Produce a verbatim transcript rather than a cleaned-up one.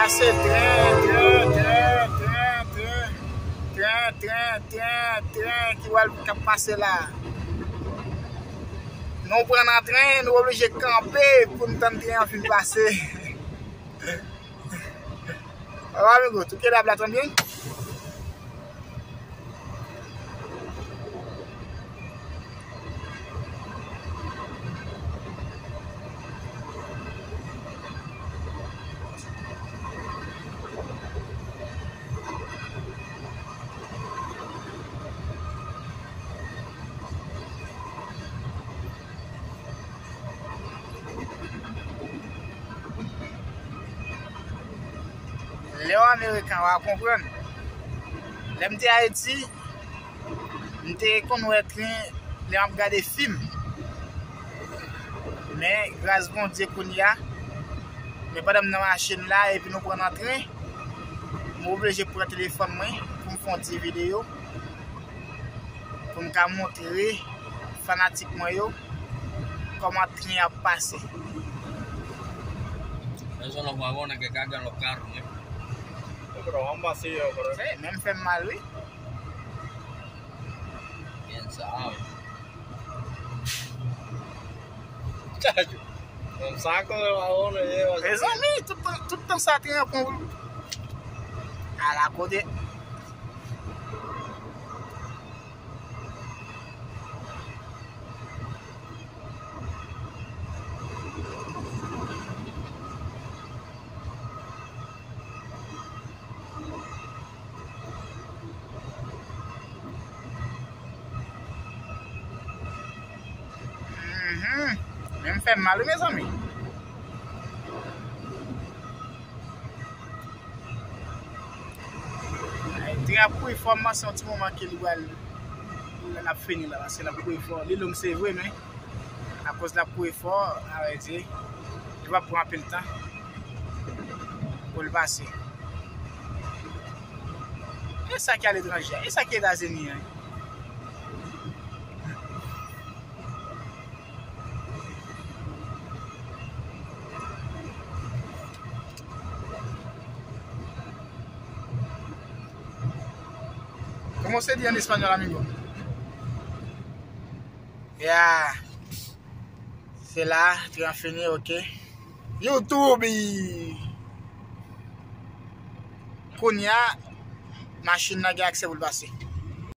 Pase tren, tren, tren, tren, tren, tren, tren, tren, tren ki pral, k ap pase la. Nou pran nan tren, nou oblije kanpe pou n tann tren an fin pase. Hola, amigo, ¿tú quieres hablar también? Lè w Ameriken, w a konprann. Lè m te Ayiti, m te konn wè tren lè m ap gade fim. Men, gras Bondye, kounye a, men pandan m nan machin la, epi nou pran nan tren, m oblije pran telefòn mwen pou m fè yon ti videyo, pou m ka montre fanatik mwen yo kòman tren ap pase. Eso no vagones que cargan los carros, ¿eh? Pero van vacíos, pero... Sí, men m fè m mal, wi. Quién sabe. Chacho, un saco de vagones lleva. Mezanmi, tout tan, tout tan sa tren an pran pou l. Ala kote. Mhm. Men m fè m mal, wi, mezanmi. Tren ap kouri fò, m panse yon ti moman ke li pral, l ap fini la, paske l ap kouri fò. Li long, se vre, men akoz l ap kouri fò, sa vle di, li p ap pran anpil tan pou l pase. E sa ki aletranje a? E sa ki Etazini an? ¿Cómo se dice en español, amigo? Ya. Se la, tren an fini, ok. YouTube! Kounye a, machin nan gen aksè pou l pase.